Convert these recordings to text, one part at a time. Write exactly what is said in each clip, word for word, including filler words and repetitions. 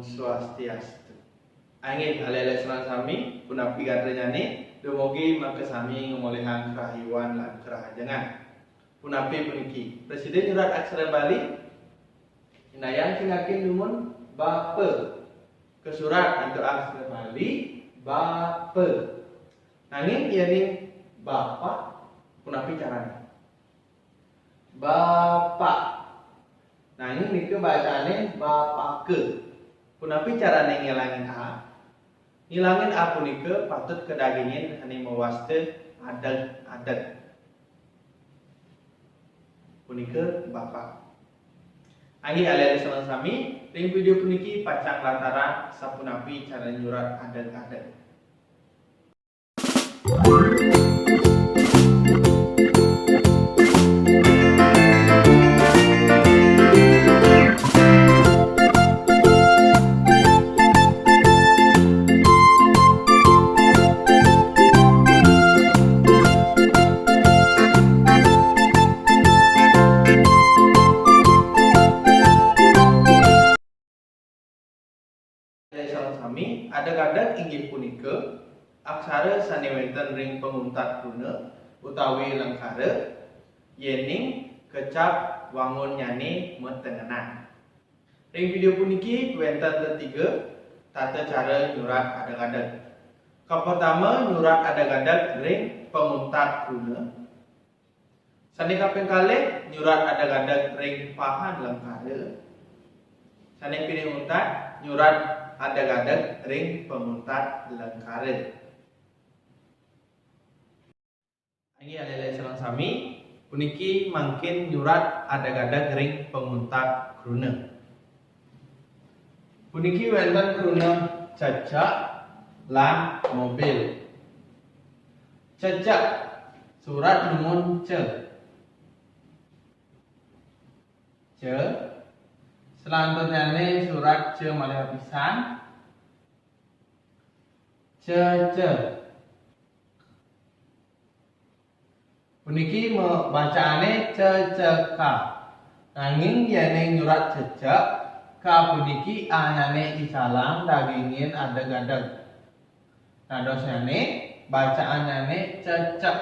Swastiastu. Inggih, alit-alit sareng sami, punapi gatrané? Dumugi mangké sami ngamolihang karahayuan lan karahajengan. Punapi puniki? Prasida nyurat aksara Bali? Indayang cingakin dumun bapa. Kasurat antuk aksara Bali, bapa. Nanging yéning bapak, punapi carané? Bapak. Nanging nika bacaané bapaka. Punapi carané ngilangin a? Ngilangin a punika patut kadagingin sané mawasta adeg-adeg. Punika bapak. Inggih, alit-alit sareng sami, ring vidéo puniki pacang latarang sapunapi cara nyurat adeg-adeg. Sareng sami, adeg-adeg inggih punika aksara sané wénten ring panguntat kruna utawi lengkara, yéning kecap wangunnyané matengenan. Ring vidéo puniki wénten tetiga tata cara nyurat adeg-adeg. Kapertama, nyurat adeg-adeg ring panguntat kruna. Sané kaping kalih, nyurat adeg-adeg ring pahan lengkara. Sané pinih untat, nyurat adeg-adeg ring panguntat lengkara. Inggih, alit-alit sareng sami, puniki mangkin nyurat adeg-adeg ring panguntat kruna. Puniki wénten kruna cecek lan mobil. Cecek, surat dumun ce. Ce. Selanturnyané surat ce malih apisan. Cece. Puniki ma-, bacaané ceceka. Nanging yéning nyurat cecek, ka puniki a-nyané icalang dagingin adeg-adeg. Dadosnyané, bacaannyané cecek.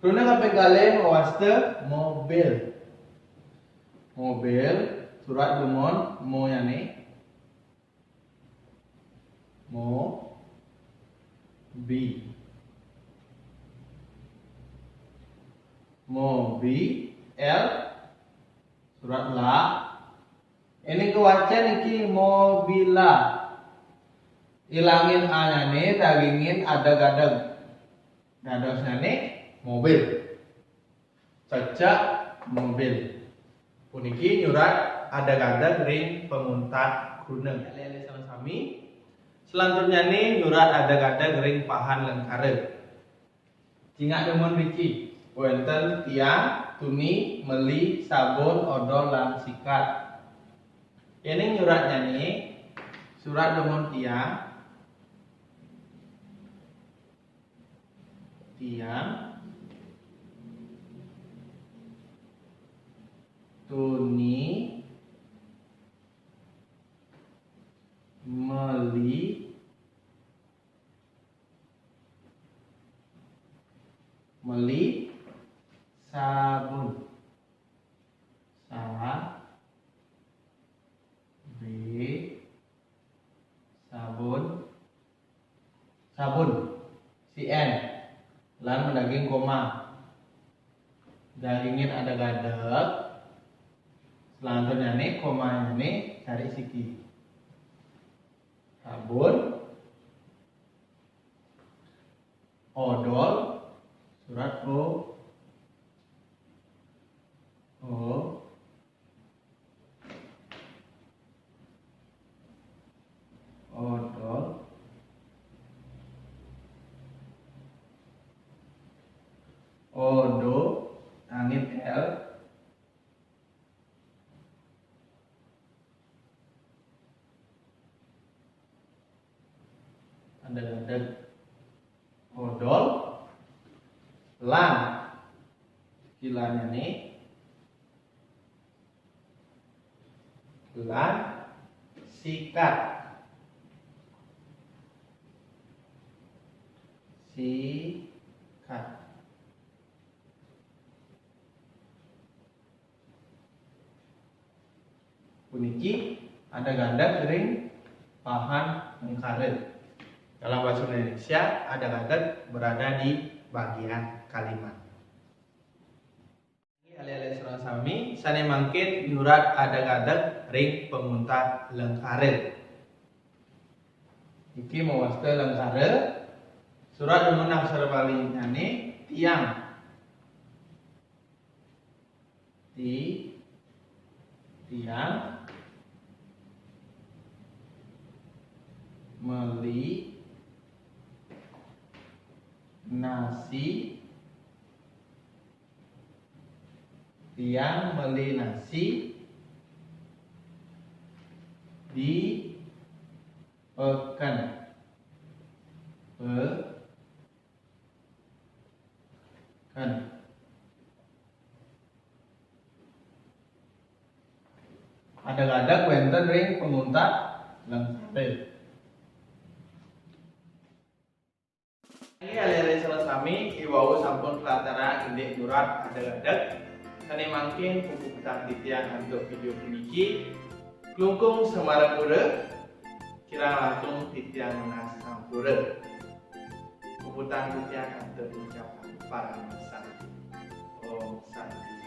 Kruna kaping kalih mawasta mobil. Mobil, surat dumun monyané. Mo, bi. Mo, bi, el, surat la. Yéning kawacén niki mobila. Ilangin a-nyané, dagingin adeg-adeg. Dadosnyané mobil. Cecek mobil. Puniki nyurat adeg-adeg ring panguntat kruna. Alit-alit sareng sami. Selanturnyané nyurat adeg-adeg ring pahan lengkara. Cingak dumun riki, wénten tiang, tuni, meli, sabun, odol, lan sikat. Yéning nyuratnyané, surat dumun tiang, tiang, tuni, meli, meli, sabun. Sa, be, sabun. Sabun. Si N. Lan madaging koma. Dagingin adeg-adeg. Selanturnyané komanyané cari siki. Sabun. Odol. Surat O. O. Odol. Odo, angin L. Adeg-adeg. Odol. Lan. Kilanya nih. Lan. Sikat. Sikat. Puniki adag-adag ring pahan lengkara. Dalam bahasa Indonesia, adag-adag berada di bagian kalimat. Alit-alit sareng sami, sane mangkin nyurat adag-adag ring panguntat lengkara. Niki mawasta lengkara, surat dumun aksara Balinyane tiang. Ti, tiang meli nasi, tiang meli nasi di peken. Peken. Adag-adag wenten ring panguntat lengkara. Inggih, alit-alit sareng sami, iwau sampun kalatarang indik nyurat adag-adag. Sane mangkin puputang titiang antuk video puniki. Klungkung samarapura, kirang langkung titiang nunas ampura. Puputang titiang antuk ucapan paramasanti. Om Santi.